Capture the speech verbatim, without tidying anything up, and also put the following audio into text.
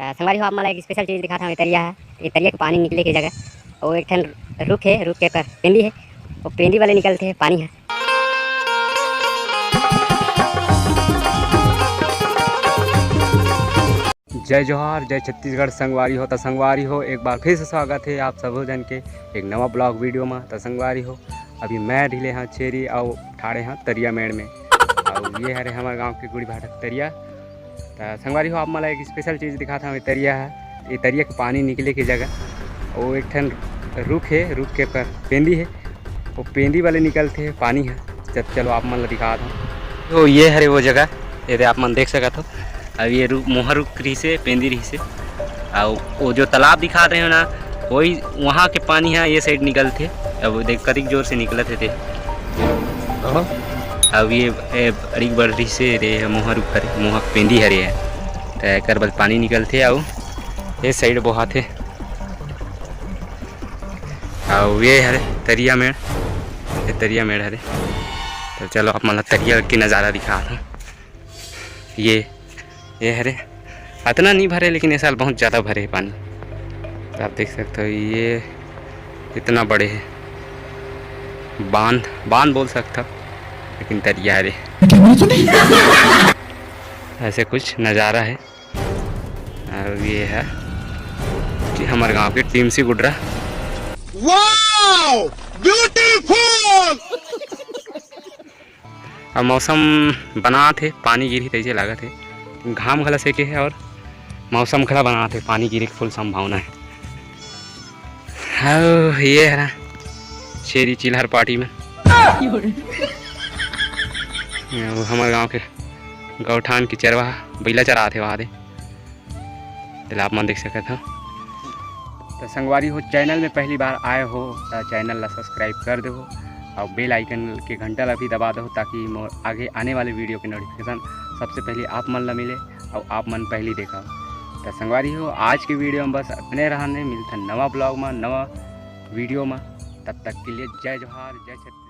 त संगवारी हो, आप मन ला एक special चीज दिखात हंव। ये तरिया हे, ये तरिया के पानी निकले के जगह, वो एक ठन रुख हे, रुख के ऊपर पेंदी हे, वो पेंदी वाले निकलथे पानी हे। जय जोहार, जय छत्तीसगढ़ संगवारी हो। त संगवारी हो, एक बार फिर से स्वागत हे आप सबो जन के एक नवा vlog video म। त संगवारी हो, अभी मैं ढिले हंव छेरी अउ ठाड़े हंव तरिया मेड़ में। अउ ये हरे हमर गांव के गुड़ी भाटा तरिया। त संगवारी हो, आप मन ला एक special चीज दिखात हंव। ये तरिया हे, ये तरिया के पानी निकले के जगह, वो एक ठन रुख हे, रुख के ऊपर पेंदी हे, वो पेंदी वाले निकलथे पानी हे। जब चलो आप मन ला दिखात हंव। तो ये हरे वो जगह, ये दे आप मन देख सकत हो। अब ये रुख, मोहा रुख रहिसे, पेंदी रहिसे, अउ वो जो तालाब दिखात रहेंव ना, वही वहाँ के पानी हे, ये side निकलथे। अब देख कतिक जोर से निकलत हे ते। अब ये, ए, अड़ीक बड़ रहिसे रे, मोहा रुख हरे, मोहा पेंदी हरे हे, त एकर बर पानी निकलथे अउ ये side बोहाथे। अउ ये हरे तरिया मेड़, ये तरिया मेड़ हरे। त चलो आप मन ला तरिया के नज़ारा दिखात हंव। ये, ये हरे, अतना नहीं भरे, लेकिन ये साल बहुत ज़्यादा भरे हे पानी। त आप देख सकत हो, ये इतना बड़े हे, बांध, बांध बोल सकत हो, लेकिन तरिया हरे। ऐसे कुछ नज़ारा हे। अउ ये हे कि हमर गांव के टीएमसी गुडरा। Wow! Beautiful! अब मौसम बनात हे, पानी गिरही तइसे लागत हे, घाम घला सेके हे अउ मौसम घला बनात हे, पानी गिरे के full संभावना हे। अउ ये हरा छेरी चिल्हर पार्टी में, अउ हमर गांव के गौठान के चरवाहा बइला चरात हे वहाँ दे। तेला आप मन देख सकत हो। त संगवारी हो, channel में पहली बार आए हो त channel ला subscribe कर देहो अउ bell icon के घंटा ला भी दबा देहो, ताकि मोर आगे आने वाले video के notification सबसे पहले आप मन ला मिले अउ आप मन पहली देखा। त संगवारी हो, आज के video में बस अतने रहने, मिलथन नवा vlog में, नवा video में। तब तक के लिए जय जोहार, जय छत्तीसगढ़।